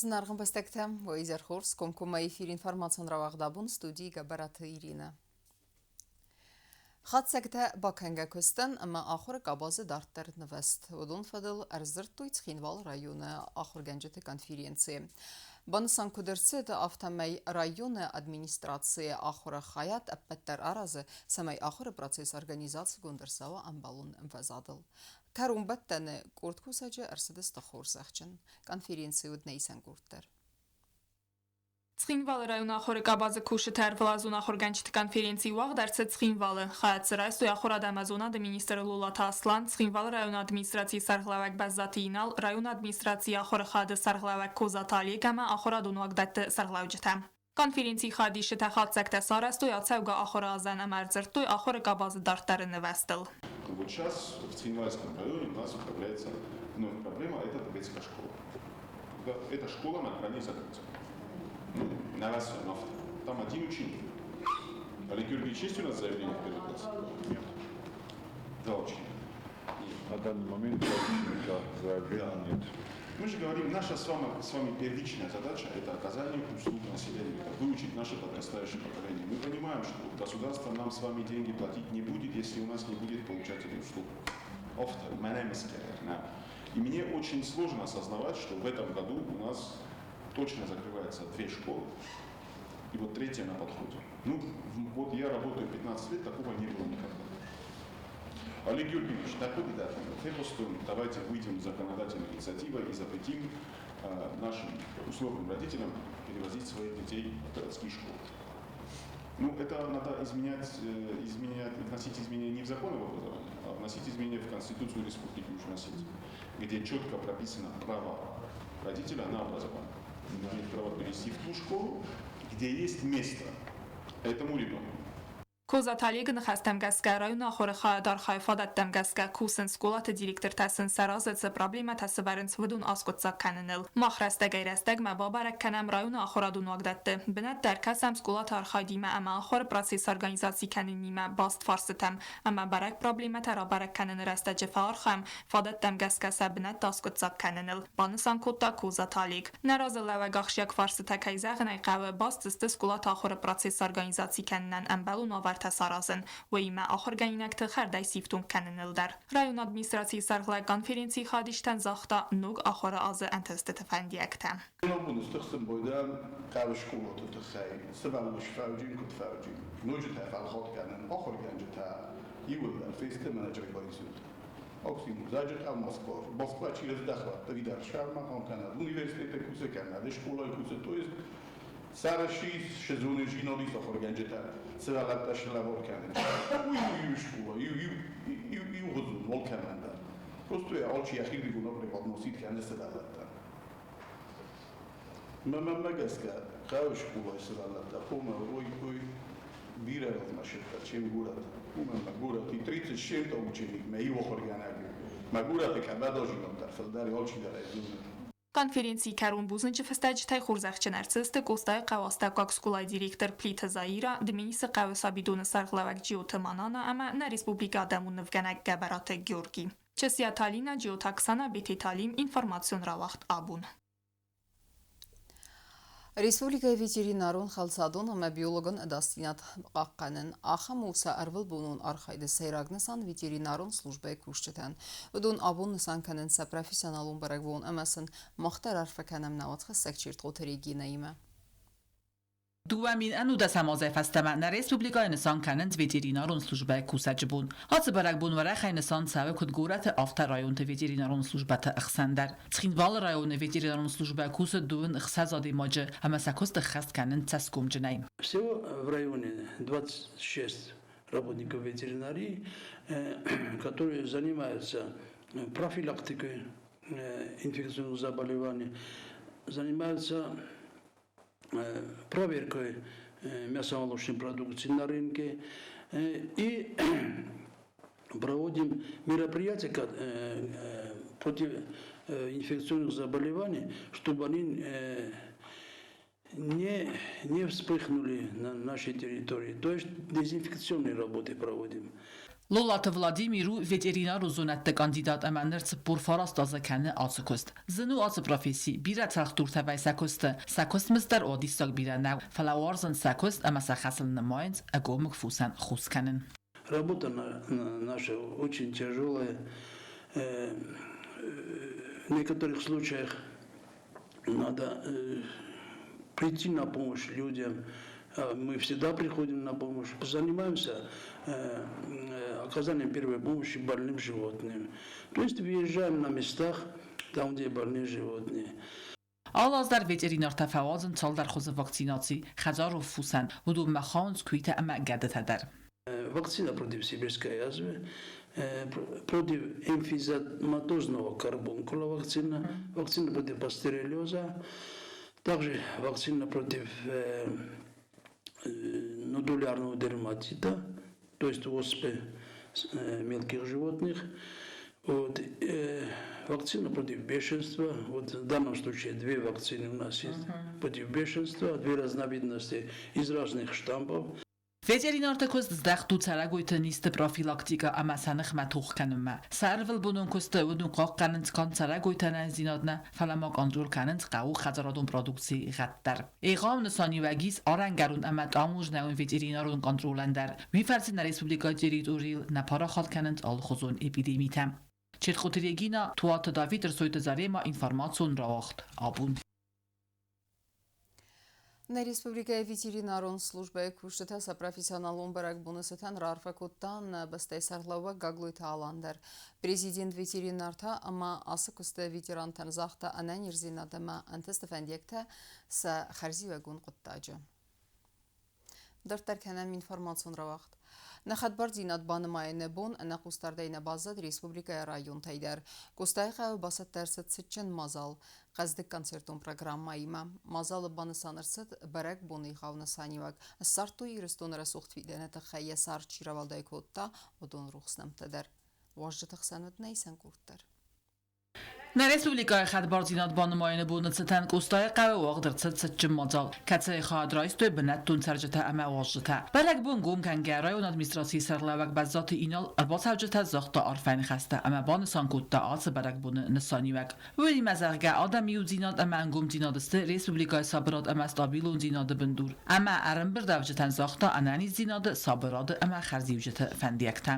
Зынаргъ ӕмбӕстӕгтӕ, уӕ изӕр хорз, комкоммӕ эфир информацион рауагъд абон студийы Гӕбӕраты Иринӕ. Хатдзӕгтӕ бакӕнгӕ куыстӕн ӕмӕ ахуыры къабазы дарддӕр нывӕзт. Уыдон фӕдыл ӕрдзырдтой Цхинвалы районы ахуыргӕнджыты конференцийы. Банысан куыд ӕрцыд, афтӕмӕй районы администрацийы ахуыры хайад ӕппӕтдӕр аразы, цӕмӕй ахуыры процесс организацигонд ӕрцӕуа ӕмбӕлон ӕмвӕзадыл. Кӕронбӕттӕны къорд кусӕджы ӕрцыдысты хорзӕхджын. Конференци уыд нӕ исӕн къорд дӕр. Цхинвалы районы ахуыры къабазы кусджытӕ ӕрвылазон ахуыргӕнджыты конференци уагъд ӕрцыд Цхинвалы. Хайад дзы райстой ахуырад ӕмӕ зонады министр Лолаты Аслан, Цхинвалы районы администрацийы сӕргълӕууӕг Бӕззаты Инал, районы администрацийы ахуыры хады сӕргълӕууӕг Козаты Олег ӕмӕ ахуырадон уагдӕтты сӕргълӕуджытӕ. Конференцийы хайадисджытӕ хатдзӕгтӕ сарӕзтой ацӕугӕ ахуыры азӕн ӕмӕ ӕрдзырдтой ахуыры къабазы дарддӕры нывӕзтыл. Вот сейчас в Цхинвальском районе у нас появляется вновь проблема, это детская школа. Да, эта школа на грани закрытия. Ну, на раз Там один ученик. Олег Георгиевич, есть у нас заявление в первый класс? Нет. Два ученика. Нет. На данный момент два ученика заявления Да. нет. Мы же говорим, наша с вами первичная задача – это оказание услуг населению, это выучить наше подрастающее поколение. Мы понимаем, что государство нам с вами деньги платить не будет, если у нас не будет получателей услуг. Офтер, И мне очень сложно осознавать, что в этом году у нас точно закрывается две школы, и вот третья на подходе. Ну, вот я работаю 15 лет, такого не было никогда. Олег Георгиевич, доходит до давайте выйдем с законодательной инициативой и запретим нашим условным родителям перевозить своих детей в городские школы. Ну, это надо изменять, вносить изменения не в закон об образовании, а вносить изменения в Конституцию Республики Южная Осетия, где четко прописано право родителя на образование. Он имеет право перевести в ту школу, где есть место этому ребенку. Козаты Олегы ныхӕстӕм гӕсгӕ районы ахуыры хайад архайы фадӕттӕм гӕсгӕ кусынц скъолаты директортӕ сын сӕ разы цы проблемӕтӕ сӕвӕрынц, уыдон аскъуыддзаг кӕныныл. Мах рӕстӕгӕй-рӕстӕгмӕ бабӕрӕг кӕнӕм районы ахуырадон уагдӕтты. Бынӕтты ӕркӕсӕм скъолаты архайдимӕ ӕмӕ ахуыры процесс организаци кӕнынимӕ баст фарстытӕм ӕмӕ бӕрӕг проблемӕтӕ рабӕрӕг кӕныны рӕстӕджы фӕархайӕм фадӕттӕм гӕсгӕ сӕ бынӕтты аскъуыддзаг кӕныныл, банысан кодта Козаты Олег. Нӕ разылӕууӕг ахсджиаг фарстытӕ, кӕй зӕгъын ӕй хъӕуы, баст сты скъолаты ахуыры процесс организаци кӕнынӕн ӕмбӕлон уавӕртӕ саразын, уыимӕ ахуыргӕнинӕгты хӕрдӕй сифтонг кӕныныл дӕр. Районы администрацийы сӕргълӕг конференцийы хайадисджытӕн загъта ног ахуыры азы ӕнтыстыты фӕндиӕгтӕ. Ногбоны стыхсын бойдӕн хъӕуы скъолаты тыххӕй сывӕллон сфӕуджын куыд фӕуджын, ноджы та фӕлхат кӕнын ахуыргӕнджытӕ иууылдӕр фесты менеджеры байсут. Максим Заджихъӕу Москва. Москва через захват Шармахон кӕнӕд, университеты кусы кӕнӕд, скъолайы кусы. То есть сарӕзти сезоны зинодис ахуыргӕнджытӕ сывӕллӕттӕ слӕвар кӕнын. Уый у иу скъола, иу иу иугъуызон алкӕмӕн дӕр. Просто алчи йӕхирдыгонау преподносит кӕны сывӕллӕттӕн. Мӕнмӕ гӕсгӕ, хъӕуы скъолайы сывӕллӕттӕ хъуамӕ уой уой бирӕ размӕ чем город. Уымӕн мӕ горӕты 30 с чем-то ученик, мӕ иу ахуыргӕнӕг у. Мӕ горӕты къӕбӕдазинад дӕр фылдӕр алчидӕр ӕй зоны. Конференцийы кӕрон бузныджы фыстӕджытӕй хорзӕхджын ӕрцыдысты Къостайы хъӕуы астӕуккаг скъолайы директор Плиты Заира, Дменисы хъӕуы сабидоны сӕргълӕууӕг Джиоты Манана ӕмӕ нӕ республикӕйы адӕмон нывгӕнӕг Гӕбӕраты Георги. Чысиаты Алинӕ, Джиоты Оксана, Бететы Алим, информацион рауагъд абон. Республикӕйы ветеринарон, хӕлцадон ӕмӕ биологон ӕдасдзинад хъахъхъӕнын. Ахӕм у сӕ ӕрвылбонон архайды сӕйраг нысан ветеринарон службӕйы кусджытӕн. Уыдон абон нысан кӕнынц сӕ профессионалон бӕрӕгбон ӕмӕ сын мах дӕр арфӕ кӕнӕм нӕ уацхӕссӕг Чертхъоты Регинӕимӕ. 2019 азӕй фӕстӕмӕ нӕ республикӕйы нысан кӕнынц ветеринарон службӕйы кусӕджы бон. Ацы бӕрӕгбон уӕрӕхӕй нысан цӕуы куыд горӕты, афтӕ районты ветеринарон службӕты ӕхсӕн дӕр. Цхинвалы районы ветеринарон службӕ кусы 26 адӕймаджы ӕмӕ сӕ куыст ӕххӕст кӕнынц цӕсгомджынӕй. Всего в районе 26 работников ветеринарии, которые занимаются профилактикой инфекционных заболеваний, занимаются проверкой мясомолочной продукции на рынке и проводим мероприятия против инфекционных заболеваний, чтобы они не вспыхнули на нашей территории. То есть дезинфекционные работы проводим. Лолаты Владимир у ветеринарон зонӕдты кандидат ӕмӕ ныр 49 азы кӕны ацы куыст. Зын у ацы професси, бирӕ цӕлхдуртӕ вӕййы сӕ куысты. Сӕ куыстмызд дӕр уадиссаг бирӕ нӕу, фӕлӕ уарзынц сӕ куыст ӕмӕ сӕ хӕсыл нымайынц ӕгомыг фосӕн хос кӕнын. Работа наша очень тяжелая. В некоторых случаях надо прийти на помощь людям. Мы всегда приходим на помощь. Занимаемся оказанием первой помощи больным животным. То есть выезжаем на местах, там, где больные животные. Алы аз дӕр ветеринартӕ фӕуадзынц цалдӕр хуызы вакцинаци хӕдзарон фосӕн, уыдонмӕ хауынц куыйтӕ ӕмӕ гӕдытӕ дӕр. Вакцина против сибирской язвы, против эмфизематозного карбункула вакцина, вакцина против пастереллеза, также вакцина против нодулярного дерматита, то есть оспы мелких животных. Вот, вакцина против бешенства. Вот в данном случае две вакцины у нас есть против бешенства, две разновидности из разных штампов. Ветеринарты куыст здӕхт у цӕрӕгойты низты профилактикӕ ӕмӕ сӕ ныхмӕ тох кӕнынмӕ. Сӕ ӕрвылбонон куысты уыдон хъахъхъӕнынц канд цӕрӕгойты ӕнӕниздзинад нӕ, фӕлӕ ма контроль кӕнынц хъӕуы хӕдзарадон продукцийы гъӕд дӕр. Егъау нысаниуӕг ис арӕнгӕрон ӕмӕ таможнӕйон ветеринарон контролӕн дӕр. Уый фӕрцы нӕ республикӕйы территорийыл нӕ парахат кӕнынц алыхуызон эпидемитӕ. Четхъоты Регина, Туаты Давид, Рсойты Зарема, информацион рауагъд абон. Нӕ республикӕйы ветеринарон службӕйы кусджытӕ сӕ профессионалон бӕрӕгбоны цытӕн раарфӕ кодта нӕ бӕстӕйы сӕргълӕууӕг Гаглойты Алан дӕр. Президент ветеринартӕ ӕмӕ ацы куысты ветерантӕн загъта ӕнӕниздзинад ӕмӕ ӕнтысты фӕндиӕгтӕ сӕ хӕрзиуӕгон хъуыддаджы. Дарддӕр кӕнӕм информацион рауагъд. Нӕ хӕдбардзинад банымайыны бон ӕнӕхъусдардӕй нӕ баззад республикӕйы районтӕй дӕр. Къостайыхъӕуы бацӕттӕ ӕрцыд цытджын мадзал хъӕздыг концертон программӕимӕ. Мадзалы банысан ӕрцыд бӕрӕгбоны егъау нысаниуӕг. Ссардтой Ирыстоны рӕсугъд фидӕны тыххӕй йӕ цард чи рауӕлдай кодта, уыдон рухс нӕмттӕ дӕр. Уазджыты хсӕн уыд нӕ исӕн къорд дӕр. Нӕ республикӕйы хӕдбардзинад банымайыны боны цытӕн Къостайыхъӕуы уагъд ӕрцыд цытджын мадзал, кӕцыйы хайад райстой бынӕттон цӕрджытӕ ӕмӕ уазджытӕ. Бӕрӕгбон гом кӕнгӕ районы администрацийы сӕргълӕууӕг Бӕззаты Инал ӕрбацӕуджытӕ загъта арфӕйы ныхӕстӕ ӕмӕ банысан кодта ацы бӕрӕгбоны нысаниуӕг. Уыимӕ, зӕгъгӕ, адӕм иудзинад ӕмӕ ӕнгомдзинад сты республикӕйы сабырад ӕмӕ стабилондзинады бындур ӕмӕ ӕрӕмбырдуӕвджытӕн загъта ӕнӕниздзинады, сабырады ӕмӕ хӕрзиуджыты фӕндиӕгтӕ.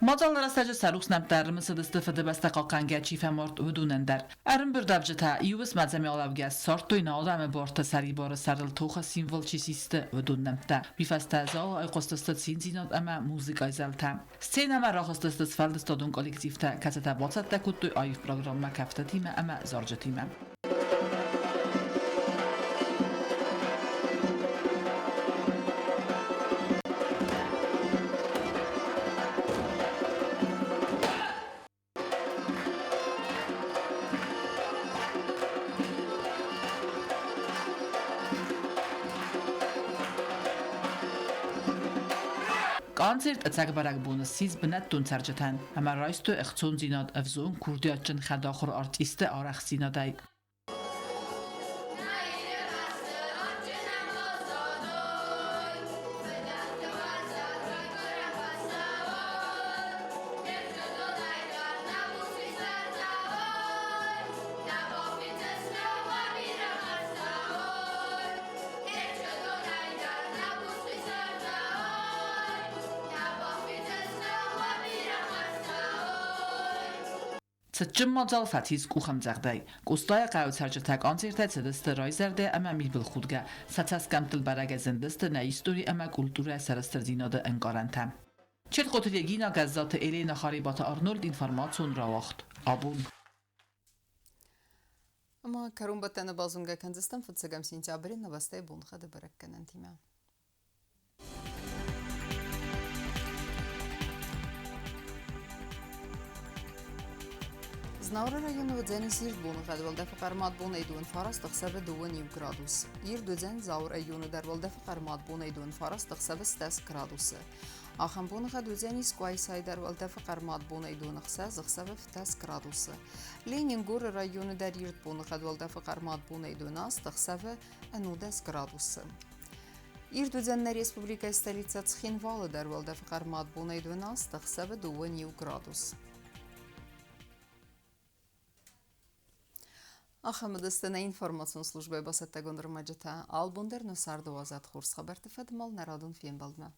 Мадзалы рӕстӕджы сӕ рухс нӕмттӕ ӕрымысыдысты Фыдыбӕстӕ хъахъхъӕнгӕ чи фӕмард, уыдонӕн дӕр. Ӕрымбырдӕвджытӕ иу уысмӕ ссардтой нӕ адӕмы барты сӕрибары сӕрыл тохы символ чи систы, уыдон нӕмттӕ. Уый фӕстӕ залы айхъуыстысты циндзинад ӕмӕ музыкӕйы зӕлтӕ. Сценӕмӕ рахызтысты сфӕлдыстадон коллективтӕ, кӕцытӕ бацӕттӕ кодтой аив программӕ кӕфтытимӕ ӕмӕ зарджытимӕ. Концерт ӕцӕг бӕрӕгбон ссис бынӕттон цӕрджытӕн ӕмӕ райстой ӕхцондзинад ӕвзонг курдиатджын хӕдахуыр артисты арӕхстдзинадӕй. Цытджын мадзал фӕцис къухӕмдзӕгъдӕй. Къостайыхъӕуы цӕрджытӕ концертӕй цыдысты райзӕрдӕ ӕмӕ мидбылхудгӕ. Сӕ цӕсгӕмттыл бӕрӕгӕй зындысты нӕ истори ӕмӕ культурӕйы сӕрыстырдзинады ӕнкъарӕнтӕ. Четхъоты Регина, Гӕззаты Елена, Харебаты Арнольд, информацион рауагъд абон. Ӕмӕ кӕронбӕттӕны базонгӕ кӕндзыстӕм фыццӕгӕм сентябры нӕ бӕстӕйы боныхъӕды бӕрӕггӕнӕнтимӕ. Знауыры районы уыдзӕнис ирд боныгъӕд, уӕлдӕфы хъӕрмад бонӕй 29, ӕхсӕвы 2 градус. Ирд уыдзӕн Дзауы районы дӕр, уӕлдӕфы хъӕрмад бонӕй 29, ӕхсӕвы 10 градусы. Ахӕм боныгъӕд уыдзӕнис Къуайсайы дӕр, уӕлдӕфы хъӕрмад бонӕй 26, ӕхсӕвы 17 градусы. Ленингоры районы дӕр ирд боныгъӕд, уӕлдӕфы хъӕрмад бонӕй 28, ӕхсӕвы 11 градусы. Ирд уыдзӕн нӕ республикӕйы столицӕ Цхинвалы дӕр, уӕлдӕфы хъӕрмад бонӕй 12, ӕхсӕвы 2 градус. Ахӕм уыдысты нӕ информацион службӕйы бацӕттӕгонд ӕрмӕджытӕ. Албон дӕр нӕ царды уадзӕд хорз хабӕртты фӕдмал нӕ радон фембӕлдмӕ.